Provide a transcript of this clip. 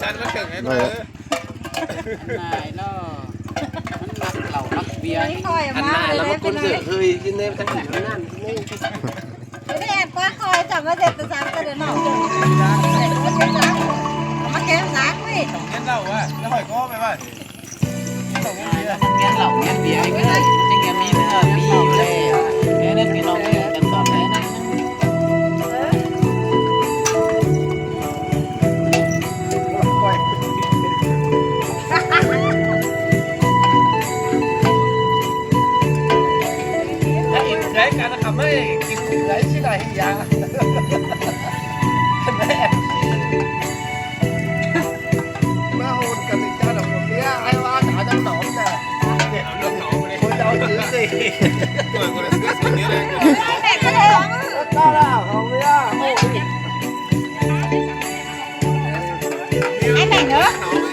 ຊັ້ນມາເຖິງໃຫ້ ເອີ ເອີ ອັນນາຍເນາະ ມັນມັກເຫຼົ້າມັກເບຍ ອັນນາຍລະມັນຄົນເສີເຮີຍ ກິນແນວທັງນັ້ນກິນແນວ ບໍ່ໄດ້ແອບກວ່າຄອຍ ຈຳວ່າເດັດແຕ່ສາມ ແຕ່ເດີນອອກ ເອົາມາແກງສາກເວີຍ ເຫັນເຫຼົ້າວ່າ ແລ້ວຫອຍຄໍໄປວ່າ ໃຫ້ແມ່ເດີ